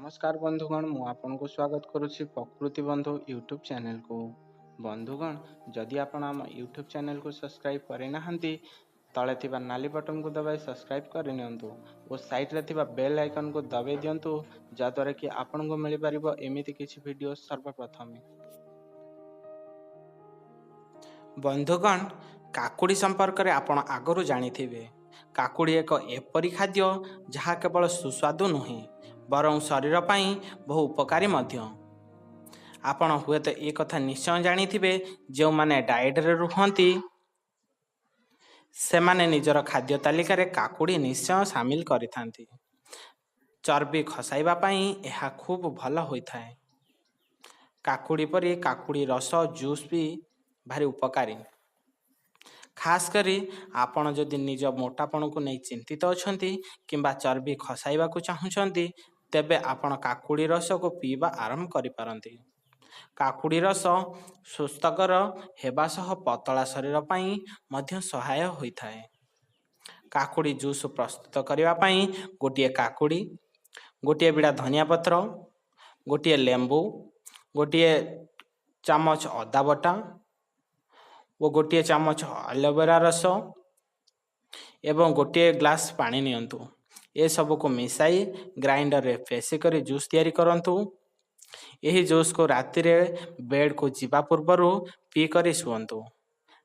ନମସ୍କାର ବନ୍ଧୁଗଣ, ମୁଁ ଆପଣଙ୍କୁ ସ୍ୱାଗତ କରୁଛି ପ୍ରକୃତି ବନ୍ଧୁ ୟୁଟ୍ୟୁବ୍ ଚ୍ୟାନେଲକୁ। ବନ୍ଧୁଗଣ, ଯଦି ଆପଣ ଆମ ୟୁଟ୍ୟୁବ୍ ଚ୍ୟାନେଲକୁ ସବସ୍କ୍ରାଇବ୍ କରିନାହାନ୍ତି, ତଳେ ଥିବା ନାଲି ବଟନକୁ ଦବାଇ ସବସ୍କ୍ରାଇବ୍ କରିନିଅନ୍ତୁ ଓ ସାଇଡ଼୍ରେ ଥିବା ବେଲ୍ ଆଇକନ୍କୁ ଦବାଇ ଦିଅନ୍ତୁ, ଯାହାଦ୍ୱାରା କି ଆପଣଙ୍କୁ ମିଳିପାରିବ ଏମିତି କିଛି ଭିଡ଼ିଓ ସର୍ବପ୍ରଥମେ। ବନ୍ଧୁଗଣ, କାକୁଡ଼ି ସମ୍ପର୍କରେ ଆପଣ ଆଗରୁ ଜାଣିଥିବେ। କାକୁଡ଼ି ଏକ ଏପରି ଖାଦ୍ୟ ଯାହା କେବଳ ସୁସ୍ୱାଦୁ ନୁହେଁ, ବରଂ ଶରୀର ପାଇଁ ବହୁ ଉପକାରୀ ମଧ୍ୟ। ଆପଣ ହୁଏତ ଏ କଥା ନିଶ୍ଚୟ ଜାଣିଥିବେ, ଯେଉଁମାନେ ଡାଏଟ୍ରେ ରୁହନ୍ତି ସେମାନେ ନିଜର ଖାଦ୍ୟ ତାଲିକାରେ କାକୁଡ଼ି ନିଶ୍ଚୟ ସାମିଲ କରିଥାନ୍ତି। ଚର୍ବି ଖସାଇବା ପାଇଁ ଏହା ଖୁବ୍ ଭଲ ହୋଇଥାଏ। କାକୁଡ଼ି ପରି କାକୁଡ଼ି ରସ ଜୁସ୍ ବି ଭାରି ଉପକାରୀ। ଖାସ୍ କରି ଆପଣ ଯଦି ନିଜ ମୋଟାପଣକୁ ନେଇ ଚିନ୍ତିତ ଅଛନ୍ତି କିମ୍ବା ଚର୍ବି ଖସାଇବାକୁ ଚାହୁଁଛନ୍ତି, ତେବେ ଆପଣ କାକୁଡ଼ି ରସକୁ ପିଇବା ଆରମ୍ଭ କରିପାରନ୍ତି। କାକୁଡ଼ି ରସ ସୁସ୍ଥକର ହେବା ସହ ପତଳା ଶରୀର ପାଇଁ ମଧ୍ୟ ସହାୟ ହୋଇଥାଏ। କାକୁଡ଼ି ଜୁସ୍ ପ୍ରସ୍ତୁତ କରିବା ପାଇଁ ଗୋଟିଏ କାକୁଡ଼ି, ଗୋଟିଏ ବିଡ଼ା ଧନିଆ ପତ୍ର, ଗୋଟିଏ ଲେମ୍ବୁ, ଗୋଟିଏ ଚାମଚ ଅଦା ବଟା ଓ ଗୋଟିଏ ଚାମଚ ଆଲୋଭେରା ରସ ଏବଂ ଗୋଟିଏ ଗ୍ଲାସ୍ ପାଣି ନିଅନ୍ତୁ। ଏସବୁକୁ ମିଶାଇ ଗ୍ରାଇଣ୍ଡରରେ ପେଷି କରି ଜୁସ୍ ତିଆରି କରନ୍ତୁ। ଏହି ଜୁସ୍କୁ ରାତିରେ ବେଡ଼୍କୁ ଯିବା ପୂର୍ବରୁ ପିଇ କରି ଶୁଅନ୍ତୁ।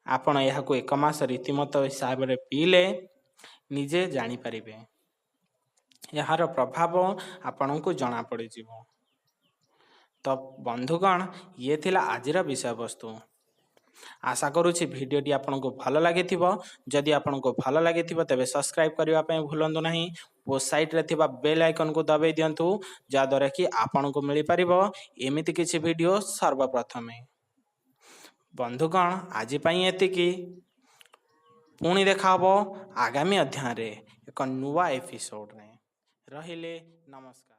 ଆପଣ ଏହାକୁ ଏକ ମାସ ରୀତିମତ ହିସାବରେ ପିଇଲେ ନିଜେ ଜାଣିପାରିବେ, ଏହାର ପ୍ରଭାବ ଆପଣଙ୍କୁ ଜଣାପଡ଼ିଯିବ। ତ ବନ୍ଧୁଗଣ, ଇଏ ଥିଲା ଆଜିର ବିଷୟବସ୍ତୁ। ଆଶା କରୁଛି ଭିଡ଼ିଓଟି ଆପଣଙ୍କୁ ଭଲ ଲାଗିଥିବ। ଯଦି ଆପଣଙ୍କୁ ଭଲ ଲାଗିଥିବ, ତେବେ ସବସ୍କ୍ରାଇବ୍ କରିବା ପାଇଁ ଭୁଲନ୍ତୁ ନାହିଁ ଓ ସାଇଡ଼୍ରେ ଥିବା ବେଲ୍ ଆଇକନ୍କୁ ଦବାଇ ଦିଅନ୍ତୁ, ଯାହାଦ୍ୱାରା କି ଆପଣଙ୍କୁ ମିଳିପାରିବ ଏମିତି କିଛି ଭିଡ଼ିଓ ସର୍ବପ୍ରଥମେ। ବନ୍ଧୁଗଣ, ଆଜି ପାଇଁ ଏତିକି। ପୁଣି ଦେଖା ହେବ ଆଗାମୀ ଅଧ୍ୟାୟରେ ଏକ ନୂଆ ଏପିସୋଡ଼ରେ। ରହିଲେ, ନମସ୍କାର।